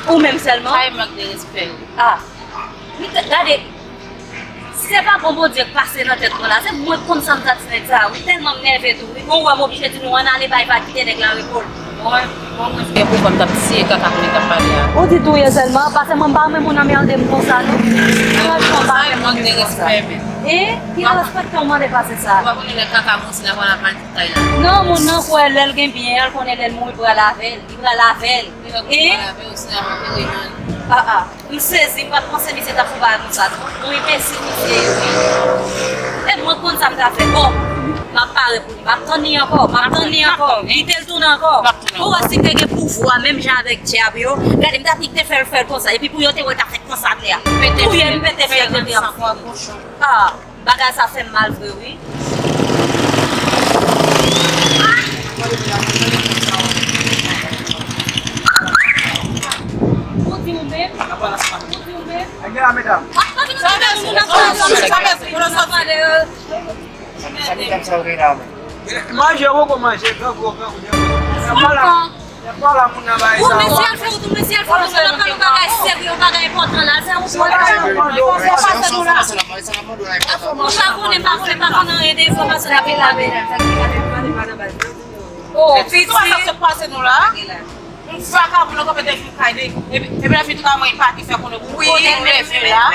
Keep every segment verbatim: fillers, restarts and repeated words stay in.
Ou menm sèlman? Sa e mank de respè. Ah. Gade, se pa bon Bondye k pase nan tèt mwen la, se mwen k konn sa m ta di nèg sa a wi, tèlman m nève tou wi. Bon, ou wè m oblije di nou ann ale bay vag kite nèg la repo l. Mwen, mwen, mwen, se pou fòm t ap siye kaka pou nèg k ap pale a. Ou di touye sèlman, pase mwen m pa renmen moun anmède m konsa non. Franchman, m pa renmen moun konsa. E, ki respè w mande pase sa? Ou pa konnen lè kaka monte la, wè l ap mal tout kay la. Non, moun nan kwè lè l gen byen an, l konnen lè l mouri pral avè l, li pral avè l. E? Ah, ah. M sezi, m pa t panse misye t ap fè yon bagay konsa non. Yon enbesil misye ye wi. E mwen konn sa m ta fè. Bon, m ap pare pou li. M ap tann li ankò, m ap tann li ankò. Kite l tounen ankò. Ou wè si te gen pouvwa menm jan avèk dyab yo. Gade, m t ap di k te fè l fè l konsa. Epi pou yo te wè l t ap fè konsa atè a. Touye m pete fyèl kote y ap fouye. Ah. Bagay sa fè m mal vre wi. Ou di ou menm? Ou di ou menm? Manje, ou kon manje, grangou, grangou. Ou mesye al fè wout, ou mesye al fè wout, nou ap pale yon bagay serye, yon bagay enpòtan la, se wout mwen pa. Ou pa konnen, pa konnen, pa konnen anyen de enfòmasyon n ap pale. Oh, piti. Sa k ap pase nou la? Yon vakabon nan konpetè vin kay li. Epi, epi la fin tou ka mwen pati fè konnen pou kote nou leve la.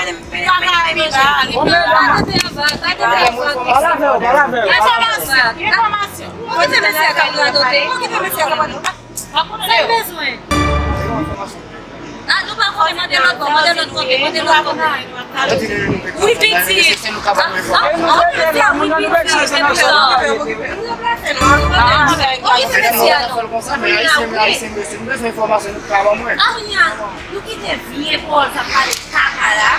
Kaka e la, li pa la. Enfòmasyon, enfòmasyon. Kote mesye a k ap radote? Kote mesye a k ap radote? Sa l bezwen? Ah, nou pa konnen, mande lòt bò, mande lòt kote, mande lòt kote. Wi, piti. Ah, ah, ah, wi, piti. Kote mesye a non? Ah, wi. Ah, wi, nou kite vye Pòl sa pale kaka la.